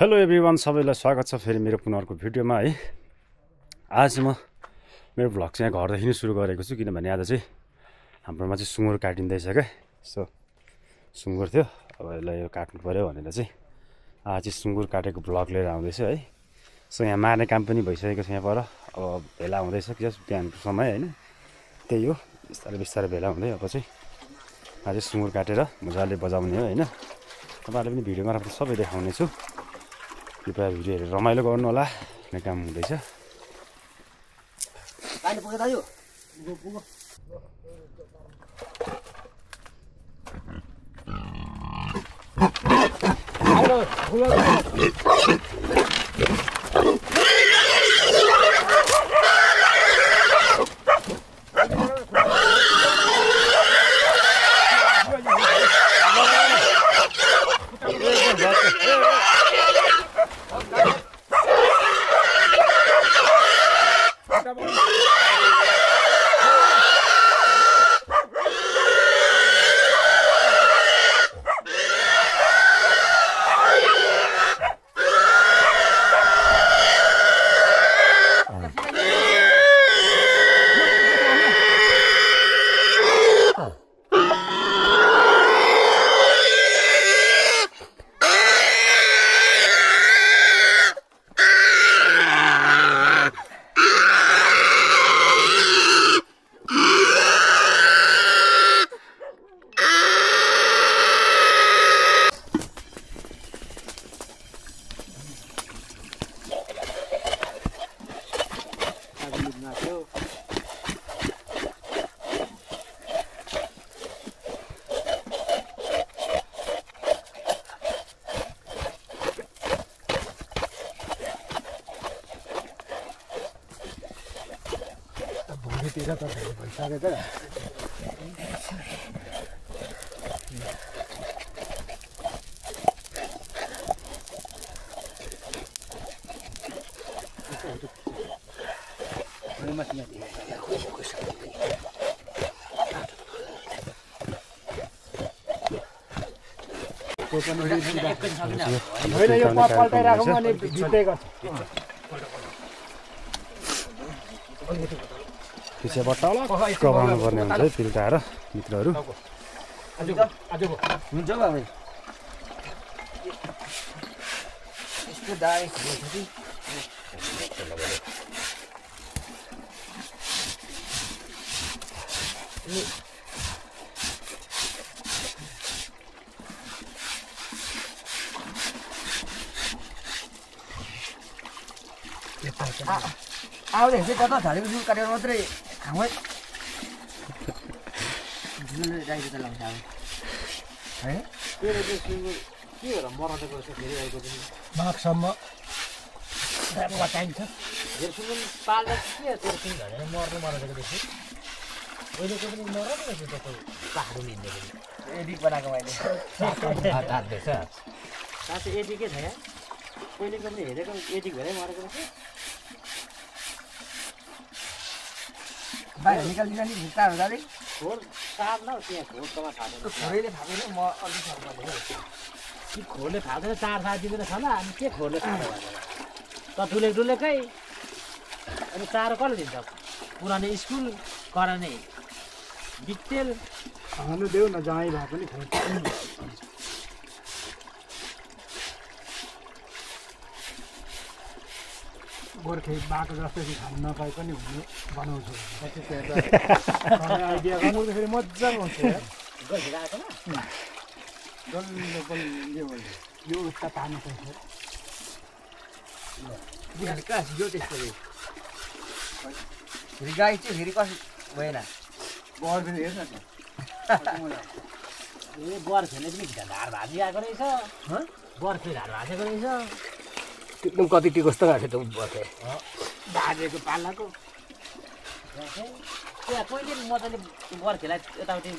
Hello everyone, सबैलाई स्वागत छ फेरि मेरो पुनः अर्को भिडियोमा है। आज म मेरो भ्लग चाहिँ घरदेखि नै सुरु गरेको छु, किनभने आज चाहिँ हाम्रोमा चाहिँ सुँगुर काटिँदैछ क्या। सो सुँगुर थियो, अब यसलाई यो काट्नु पऱ्यो भनेर चाहिँ आज चाहिँ सुँगुर काटेको भ्लग लिएर आउँदैछु है। सो यहाँ मार्ने काम पनि भइसकेको छ यहाँ पर, अब भेला हुँदैछ कि बिहानको समय होइन, त्यही हो। बिस्तारै बिस्तारै भेला हुँदै अब चाहिँ आज सुँगुर काटेर मजाले बजाउने हो होइन। तपाईँहरूले पनि भिडियोमा राख्दा सबै देखाउने छु, कृपया भिडियो हेरेर रमाइलो गर्नु होला। काम हुँदैछ। तेरा तो पैसा देता है होइन यो पल्टाइ राखौँ अनि भित्रै गर्छ पिछेबाट कमाउनु पर्ने हुन्छ है पिल्टाएर मित्रहरू। हुन्छ बाबा यस्तो दाइ आउँदै चाहिँ कता झाडीको सुल काटेर मात्रै खाउँ है। गाई त लाउँछ अब होइन के भएर मराउँदै गर्छ फेरि आएको पनि माघसम्म बताइन्छ। धेरै सुँगुर पाल्दा के तेरो सुँगुर भनेर मर्नु मराउँदैको देखि अहिलेको पनि मराउँदै रहेछ तपाईँ पाहाडमा हिँड्ने पनि एडिट बनाएको मैले हात्दैछ साँच्चै एडिकै छ यहाँ पहिलेको पनि हेरेको एडिक भएरै मरेको रहेछ। बाहिर निकालिदिन्छ नि भित्ताहरू जाँदै खोर सार्न त्यहाँ खोर कमा थाहा खोरैले थापेर म अलिक सर्नु कि खोरले थाहा छैन चार सार दिँदैन छ अनि के खोरले थाहा भएन त डुलेक डुलेकै अनि चारो कसले दिन्छ? पुरानो स्कुल कराने बितेल खानु देऊ न जहीँ भए पनि खान्छ। गोर्खे बाटो जस्तै खानु नपाए पनि हुने बनाउँछु आइडिया गर्नुपर्दाखेरि मजाको हुन्छ डल्लो पनि यो उता पार्नु पर्छ। कहाँ यो त्यस्तो फेरि गाई चाहिँ फेरि कसो भएन बर्दैन हेर्न त ए बर्खेले पनि ढाड भाजी आएको रहेछ बर्खे ढाड भाजेको रहेछ एकदम कति टी कस्तो गएको थियो त बर्खे भाजेको पाल्लाको त्यहाँ कहिले मजाले बर्खेलाई यताउति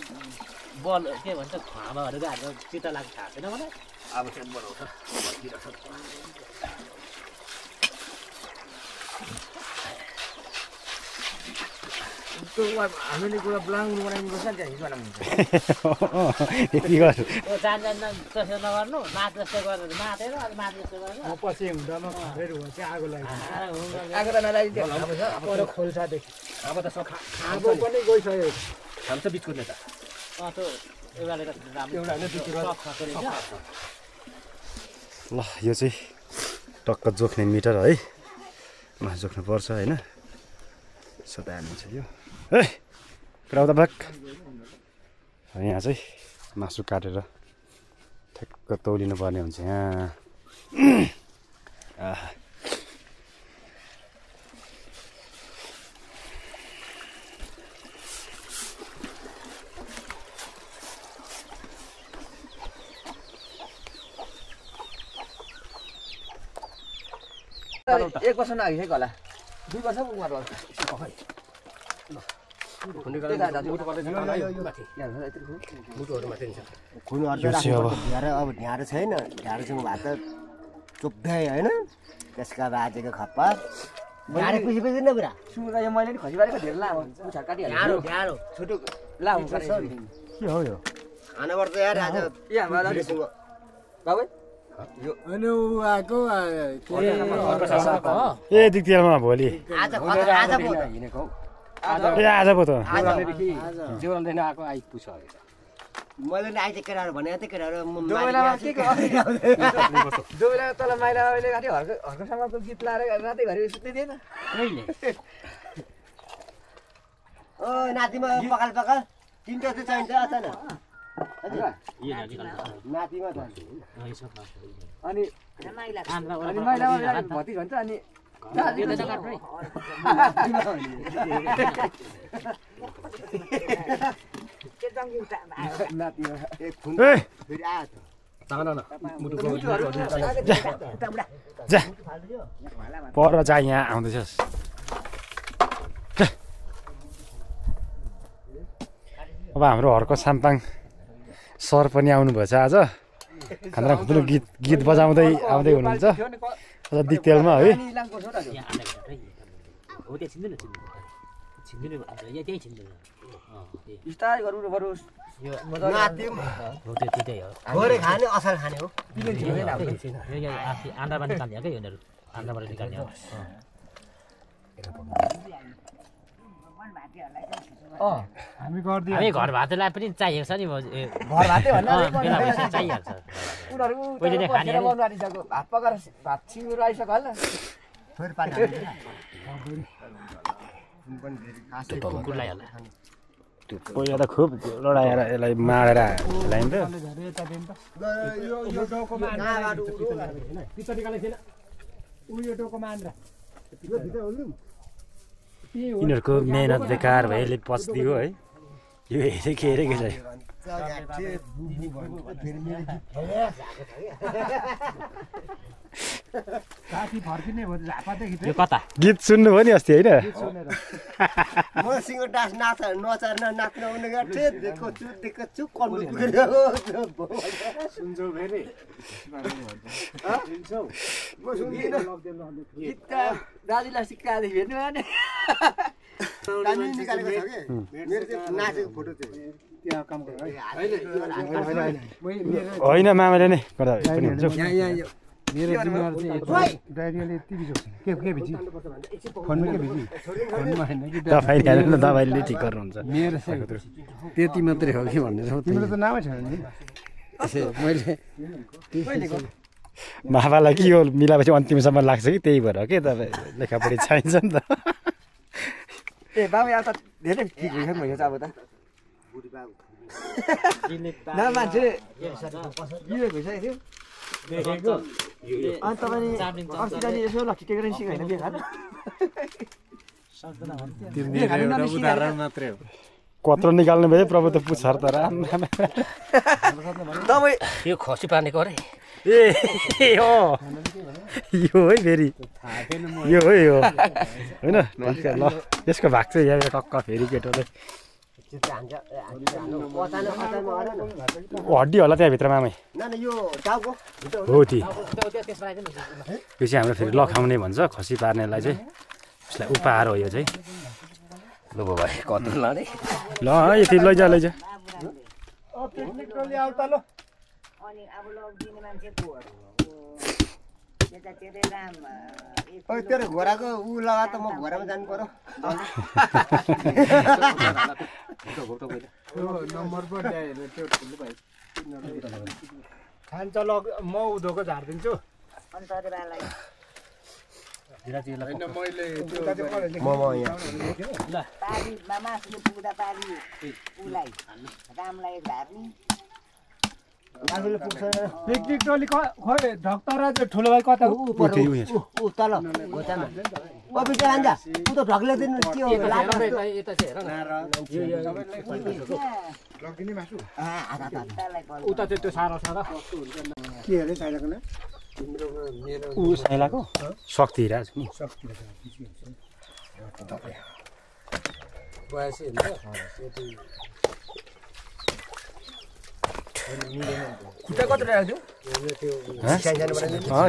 बल के भन्छ खामाहरू हालेर चित्त लाग्छ थाहा छैन मलाई। अब चाहिँ बनाउँछ हामीले कुरा ब्लाङ्ग बनाइदिनुपर्छ नि त्यहाँ बनाउनु यति गर्छु जान त्यसो नगर्नु मात जस्तो गरेर मातेर अनि मात जस्तो गरेर पछि हुँदामा खरेर हो चाहिँ आगो लाग्यो आगो त नलागिदियो पर खोल्सादेखि अब त सखा आगो पनि गइसक्यो खान्छ बिचको नेता त्यो एउटाले त राम्रो ल यो चाहिँ टक्क जोख्ने मिटर है मासु जोख्नु पर्छ होइन सदा हाल्नुहुन्छ यो है क्राउदा बाक यहाँ चाहिँ मासु काटेर ठ्याक्क तौलिनु पर्ने हुन्छ यहाँ एक वर्ष नआगिसक्यो होला 2 वर्ष उमेर होला अब ढ्याँडो छैन ढ्याँडोसँग भात चोप्याए होइन त्यसका बाजेको खप्पा पछि पछि न पुरा सुँगुर यो मैले नि खसीबारीको धेरै लामो पुछार काटिहाल्यो छोटो लामो के हो यो खानुपर्छ यार आज ए हाम्रो बाबु अनि ऊ आएको ए दिक्तियालमा भोलि आज पो हिँडेको ए आज पो त जेवलदेखि आएको आइपुग्छ मैले नि आइज केटाहरू भनेको थिएँ केटाहरू दोबेला तल माइलाले गाडी हर्को समाजको गीत लाएर रातैभरि सुत्दै थिएन ओ नातिमा पकाल पकाल 3टा चाहिँ चाहिन्छ अचानक नातिमा छ अनि माइला भति भन्छ अनि जा पर जा यहाँ आउँदैछस् अब हाम्रो हर्को साम्पाङ सर पनि आउनुभएछ आज खाना खुद्रो गीत बजाउँदै आउँदै हुनुहुन्छ अझ दिक्तेलमा है खाने असल खाने हो आन्द्राबाट निकाल्ने हो क्या यिनीहरू आन्द्राबाट निकाल्ने हो हामी गर्दियो हामी घर भातलाई पनि चाहिएको छ नि घर भातै भन्दा बेला भएपछि चाहिहाल्छ उनीहरू पहिले नै खाने बनाउनु आँटिसक्यो भात पकाएर भात सिङ्गुर आइसक्यो होला फेरि पानी कुकुरलाई होला पहिला त खुब लडाएर यसलाई माडेर ल्याइन्थ्यो यिनीहरूको मेहनत बेकार भएले पच्दियो है यो हेरेको हेरेकै छ साथी फर्किने भयो झापादेखि यो कता गीत सुन्नुभयो नि अस्ति होइन मसँग डान्स नचार्न नाच्न आउने गर्थेँ दिएको छु कन्नु सुन्छौ फेरि दाजुलाई सिकाएदेखि हेर्नु निकालेको छ कि मेरो चाहिँ नाचेको फोटो चाहिँ त्यहाँ काम गर्नु होइन मामाले नै गर्दा पनि हुन्छ मेरो जिम्मेवार चाहिँ डायरीले यति बिजोक्छ के भिजी फोनमा के भिजी फोनमा होइन कि दबाई ल्याएर न दबाईले ठिक गर्नुहुन्छ मेरो त्यति मात्रै हो कि भन्ने तिम्रो त नामै छैन नि मैले मामालाई के हो मिलाएपछि अन्तिमसम्म लाग्छ कि त्यही भएर के तपाईँ लेखापढी चाहिन्छ नि त ए बाबु अब त धेरै ठिक भइसक्नु भइसक्छ अब त न मान्छे भइसकेको थियो अनि तपाईँले अस्ति जाने यसो लक्ष्य टेकेर सिकाइन बिहे उदाहरण मात्रै हो कत्रो निकाल्नु भयो प्रभु त पुछार त तपाईँ यो खसी पार्नेको अरे ए हो यो है फेरि यो है यो होइन ल यसको भाग चाहिँ यहाँ टक्क फेरि केटोले हड्डी होला त्यहाँभित्र मामै यो टाउको हो ती यो चाहिँ हाम्रो फेरि लखाउने भन्छ खसी पार्नेलाई चाहिँ उसलाई उपहार हो यो चाहिँ लु भाइ कति लाने ल यति लैजा लैजा पिकनिक टोली आउ त ल अनि अब लगिदिने मान्छे को हो त्यतातिर राम ओइ तेरो घोडाको उ लगा त म घोडामा जानु पर्यो नम्बर पो ल्याएर त्यो ठुलो भाइ खान्छ ल म उधोको झारिदिन्छु अनि सधैँलाई होइन मैले त्यो म यहाँ पारीमा मासुले पुग्दा पारी उसलाई रामलाई झार्ने आफूले पुग्छ पिकनिक टोली खोइ ढक्टर ठुलो भाइ कता उ तल गोचामा कपी चाहिँ हान्छ उ त ढक्ले दिनु के हो लगिने मासु उता त्यो सारो सारो के अरे साइलाको ना ऊ साइलाको शक्ति हिरा छु नि बयासी खुट्टा कति राख्थ्यो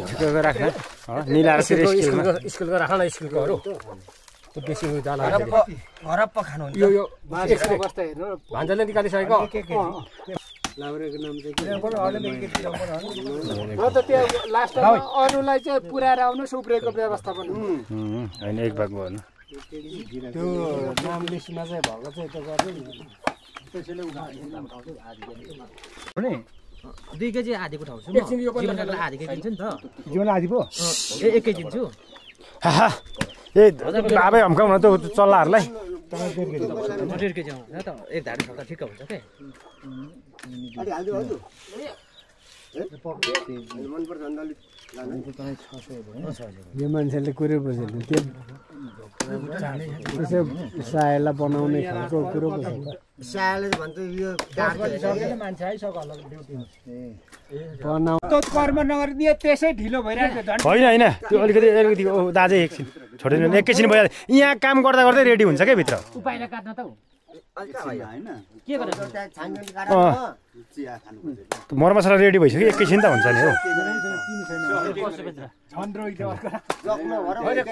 ठिकैको राख्न मिलाएर फेरि स्कुलको राख न स्कुलकोहरू बेसी जाला हरप्प खानु यो भान्जाले निकालिसकेको लाउरेको नाम चाहिँ र त त्यो लास्टमा अरूलाई चाहिँ पुऱ्याएर आउनुहोस् उब्रेको व्यवस्थापन होइन एक भाग भयो त्यो नाम लिस्टमा चाहिँ भएको चाहिँ त्यो गर्दै भने 2 केजी आधीको ठाउँ छु म जीवनकालाई आधी केजी दिन्छु नि त जीवन आदि पो 1 केजी दिन्छु ए बाबै हम्काउन त चल्लाहरूलाई 1.5 केजी आउँछ त एक धाडी सक्दा ठिक्क हुन्छ के यो मान्छेले कुरो बुझेन त्यो त्यसो सायलाई बनाउने खालको कुरो बुझेन सायले भन्छ यो मान्छे आइसक्यो होला ड्युटी बनाउ त कर्म नगरिदिए त्यसै ढिलो भइरहेको झन् होइन त्यो अलिकति दाजै एकछिन छोडिदिनु एकैछिन भइहाल्यो यहाँ काम गर्दा गर्दै रेडी हुन्छ क्या भित्र उपायले काट्न त के गरेर मरमसला रेडी भइसक्यो एकैछिन त हुन्छ नि हो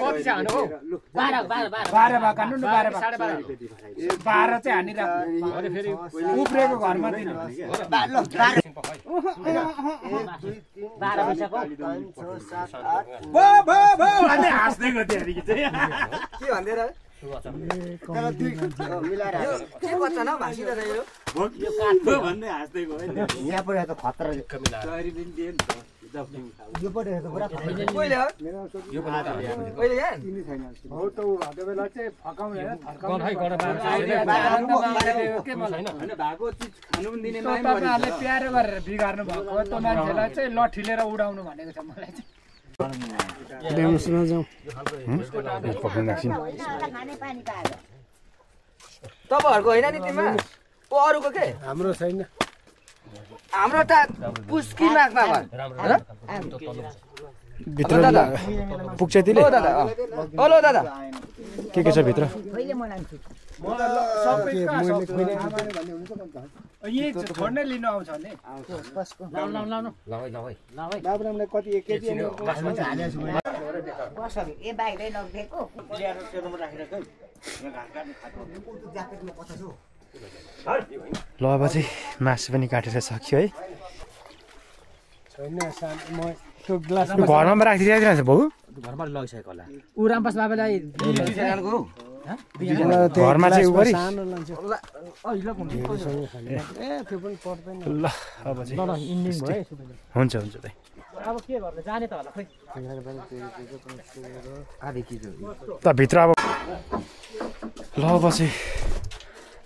कति चाहिँ हानु हौ 12 भए काट्नु न 12 चाहिँ हानिराख्नु अरे फेरि उब्रेको घरमा दिनु 12 पैसाको भन्दै हाँस्दै गयो त्यहाँदेखि चाहिँ के भन्दै र मिलाएर के बच्चा न भाषिरहेर यो यहाँ पऱ्यो त खतरा यो पऱ्यो त पुरा कहिले हो कहिले यहाँ हो त उ भएको बेला चाहिँ फकाउने भएको चिज खानु पनि दिने तपाईँहरूले प्यारो गरेर बिगार्नु भएको त्यो मान्छेलाई चाहिँ लट्ठी लिएर उडाउनु भनेको छ मलाई चाहिँ खाने पानी पायो तपाईहरुको हैन नि तिमीमा ओ अरुको के हाम्रो छैन हाम्रो त पुस्की मागमा भयो भित्र पुग्छ तिले ओ दादा हेलो दादा के छ भित्र कहिले म लान्छु यही छोड्नै लिनु आउँछ नि बाबुरामलाई कति 1 केजी ए बाहिरै नगएको ल अब चाहिँ मासु पनि काटेर सक्यो है छैन म त्यो ग्लास घरमा राखिदिइरहेको छ बाउ घरमा लगिसकेको होला ऊ रामपास बाबालाई घरमा चाहिँ उ गरी सानो लान्छ ल अब चाहिँ हुन्छ हुन्छ दाइ अब के गर्ने जाने त होला खै त भित्र अब ल अब चाहिँ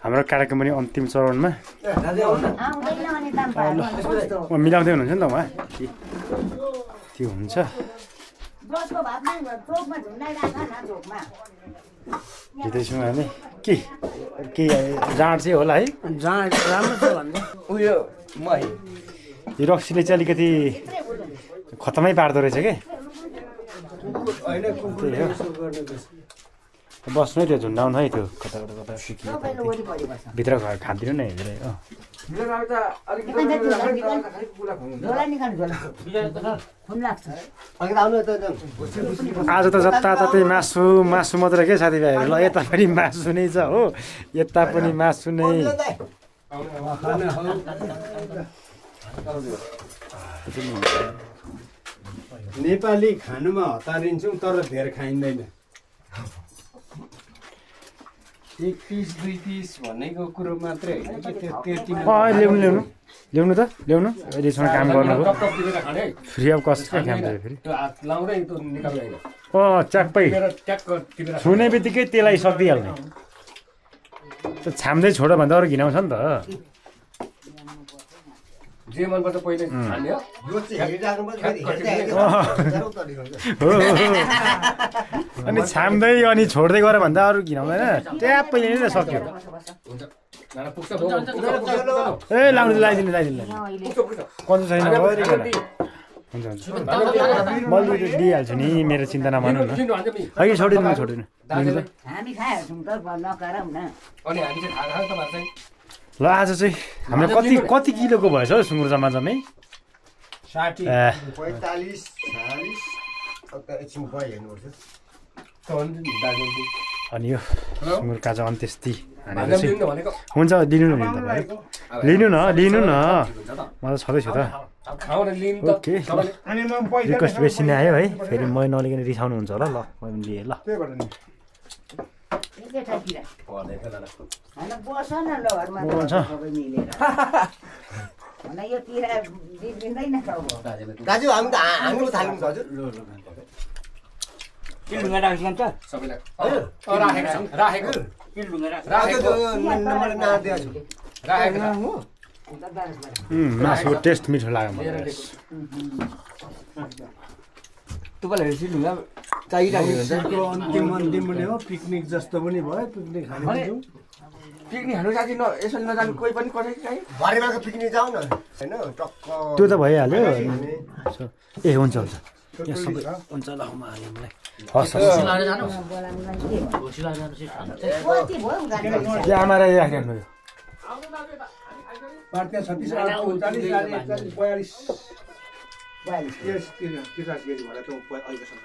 हाम्रो कार्यक्रम पनि अन्तिम चरणमा आउँदैन भने दाम पायो मिलाउँदै हुनुहुन्छ नि त उहाँ त्यो हुन्छ जसको भातमा चोकमा झुन्डाइराख न चोकमा भित्रैछौँ हामी के जाँड चाहिँ होला है जाँड राम्रो छ भन्दै उयो म यो रक्सीले चाहिँ अलिकति खतमै पार्दो रहेछ के बस्नु है त्यो झुन्डाउनु है त्यो कता कता कता सिकी सबैले वरिपरि बस्छ भित्र खाँदिनु नै हेरेर झोला निकाल्नु झोला खुन लाग्छ अघि आउनु त आज त जताततै मासु मासु मात्र के साथीभाइहरू ल यता पनि मासु नै छ हो यता पनि मासु नै नेपाली खानुमा हतारिन्छौँ तर धेर खाइँदैन 1 पिस 2 पिस भनेको कुरो मात्रै होइन कि त्यति ल्याउनु त ल्याउनु अहिलेसम्म काम गर्नुभयो फ्री अफ कस्ट क्या काम फेरि च्याप्पै छुने बित्तिकै त्यसलाई सक्दिहाल्ने त्यो छाम्दै छोडो भन्दा अरू घिनाउँछ नि त जे मनपर्छ पहिले छान्ने हो यो चाहिँ हेरिराख्नु पर्छ अनि छाम्दै अनि छोड्दै गऱ्यो भन्दा अरू घिनाउँदैन ट्याप्पैले नै सक्यो ए लगाइदिनु कन्जु छैन हुन्छ मैले दिइहाल्छु नि मेरो चिन्ता नमान्नु न अघि छोडिदिनु हामी खाइहाल्छौँ त नगरौँ न अनि हामी चाहिँ खाना खान्छ तपाईहरु चाहिँ ल आज चाहिँ हाम्रो कति किलोको भएछ हौ सुँगुर जम्मा जम्मै 60 45 40 एकछिन भयो हेर्नुपर्छ अनि यो सुँगुर काजा अन्त्येष्टि हुन्छ दिनु न लिनु न म त छँदैछु त ओके रिक्वेस्ट बेसी नै आयो है फेरि म नलिकन रिसाउनुहुन्छ होला ल म पनि लिएँ ल बस न ल घरमा सबै मिलेर यो तिरा दिँदैन दाजु हामी त हाम्रो थाल्नु छ हजुर किलुङ्गा राख्छ सबैलाई राखेको नम्बर नदिएको छु राखेको मासुको टेस्ट मिठो लाग्यो मलाई तपाईँलाई किलुङ्गा चाहिरहेको अन्तिम पनि हो पिकनिक जस्तो पनि भयो पिकनिक खानु पिकनिक खानु जाति यसरी नजानु कोही पनि कसै चाहिँ भरे बेलाको पिकनिक जाऊ न हैन टक्क त्यो त भइहाल्यो ए हुन्छ यहाँ सबै हुन्छ ल म हालेँ मलाई हस् आमा राखिराख्नु यो पार्टी 36 40 42 42 यस 43 केजी भएर त अहिलेसम्म